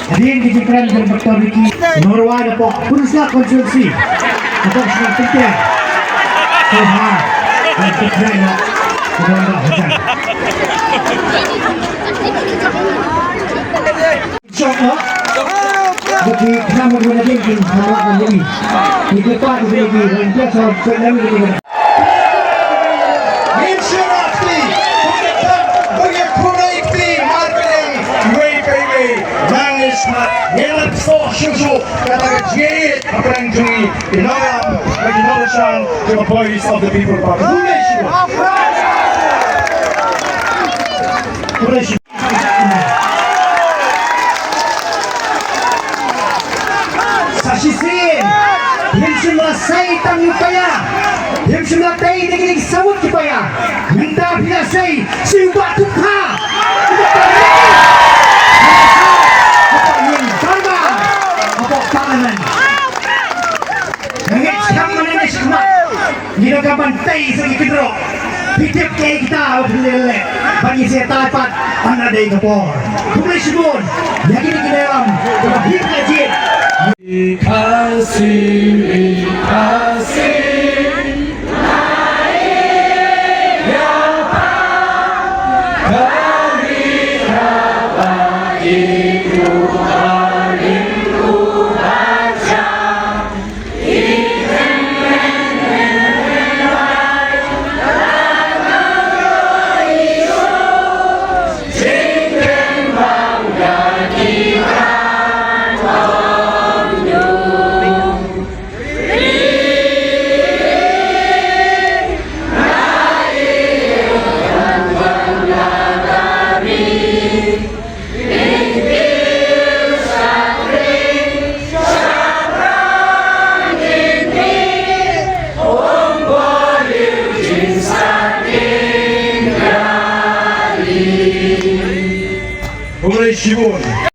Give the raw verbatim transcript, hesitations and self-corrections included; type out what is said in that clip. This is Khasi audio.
Hadien ka jingkren jong Doctor Ricky, ngi rwai na pok Khursla constituency, na pok shnong Pynter. Ko ha, na pok shnong na, na pok hajan. Jong no. Bagi nama guna dia kin sama kami. Ni depan guna dia, dia sama kami. Ngin shu rah kti, bagi khublei kti markylliang iwei pa iwei. Nang ïa smat, ngin ïa snoh shuh shuh kata ka jingïeit hapdeng jong ngi ki nongïalam bad ki nongkyrshan jong ka Voice of the People Party. Khublei shibun. Khublei shibun. Sa shisien, phim shym la sei tang ïa u paia, phim shym la tei da kine ki saut ki paia. Mynta phi la sei sha u Bah Tukha, u Bah Tukha. Hapoh ïing dorbar, hapoh Parliament. Nga ngeit skhem mynne ne shakhmat ngi donkam ban tei sa ki kynroh. Phi tip kaei kita ba phin leh, ban ïa sa tai pat, ynda dei ka por. Khublei shibun ïa kine ki nongïalam kiba phi la jied. Khasi, Khasi. Khublei shibun.